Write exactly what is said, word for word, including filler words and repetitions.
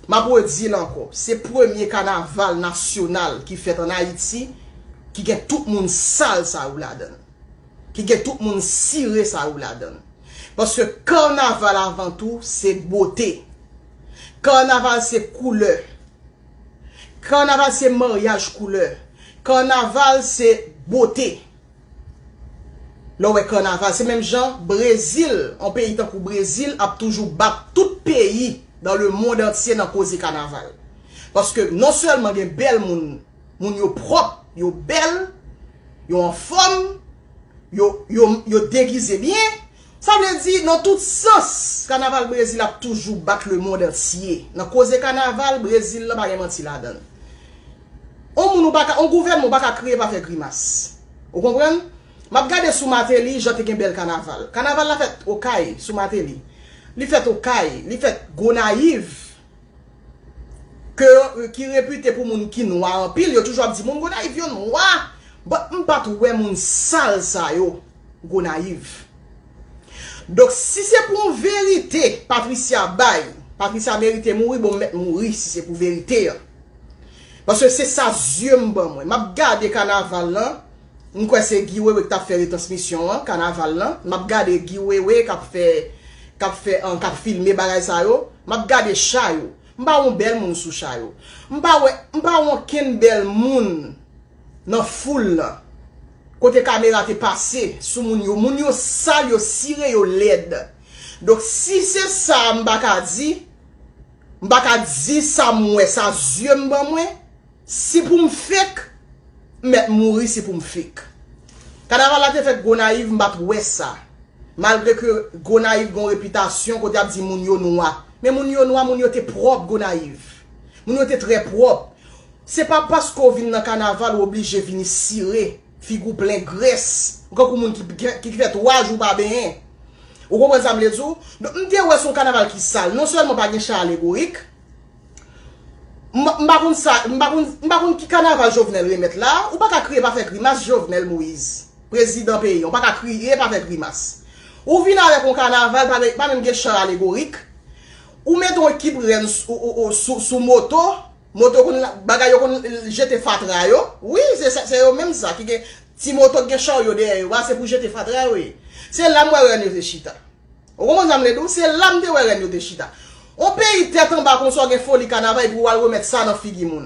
M ap redi l ankò, se premye kanaval nasyonal ki fèt ann Ayiti ki gen tout moun sal sa yo ladan l, ki gen tout moun sire sa yo ladan l. Paske kanaval avan tou se bote. Kanaval se koulè. Kanaval se maryaj koulè. Kanaval se bote. Lè w wè kanaval, se menm jan Brezil, yon peyi tankou Brezil ap toujou bat tout peyi dans le monde entier nan koze kanaval. Paske non sèlman gen bèl moun, moun yo pwòp, yo bèl, yo anfòm, yo, yo, yo degize byen. Sa vle di, nan tout sans, kanaval Brezil ap toujou bat le monde entier. Nan koze kanaval, Brezil lan pa gen manti ladan l. On moun ou pa ka, on gouvènman ou pa ka kriye pa fè grimas. Ou konprann? M ap gade sou Martelly, jan te gen bèl kanaval. Kanaval la fèt Okay, sou Martelly. Li fèt Okay, li fèt Gonayiv. Ke, ki repite pou moun ki nwa anpil, yo toujou ap di moun Gonayiv yo nwa. But m pa t wè moun sal sa yo Gonayiv. Donk, si se pou yon verite Patricia bay, Patricia merite mouri, bon, m mèt mouri si se pou verite an. Paske se sa zye m ban mwen. M ap gade kanaval lan, m kwè se Guy Wewe ki t ap fè retransmisyon an, kanaval lan. M ap gade Guy Wewe k ap fè, k ap fè, an, k ap filme bagay sa yo. M ap gade cha yo. M pa wè yon bèl moun sou cha yo. M pa wè, m pa wè okenn bèl moun nan foul lan. Kote kamera te pase sou moun yo. Moun yo sal, yo sire, yo lèd. Donk, si se sa m pa ka di, m pa ka di sa m wè, sa zye m ban mwen, si pou m fake, m mèt mouri si pou m fake. Kanaval la te fèt Gonayiv, m pa t wè sa. Malgre ke Gonayiv gen yon repitasyon kote y ap di moun yo nwa. Men moun yo nwa, moun yo te pwòp Gonayiv. Moun yo te trè pwòp. Se pa paske w vin nan kanaval ou oblije vini sire, figi w plen grès. Ou kankou moun ki, ki, ki fè twa jou pa benyen. Ou konprann sa m vle di w? Donk, m te wè se yon kanaval ki sal. Non sèlman pa gen cha alegorik, m, m pa konn sa, m pa konn, m pa konn ki kanaval Jovenel remèt la. Ou pa ka kriye pa fè grimas, Jovenel Moïse, prezidan peyi an. Ou pa ka kriye pa fè grimas. Ou vin avèk yon kanaval, pa, pa menm gen cha alegorik. Ou mete yon ekip rèn sou, ou, ou, ou, sou, sou moto. Moto konn la, bagay yo konn jete fatra yo. Wi, se, se, se yo menm sa ki gen ti moto ki gen charyo dèyè yo. A, se pou jete fatra yo ye. Se la m wè rèn yo te chita. Ou konprann sa m vle di w? Se la m te wè rèn yo te chita. On peyi tèt anba konsa w gen foli kanaval epi w al remèt sa nan figi moun.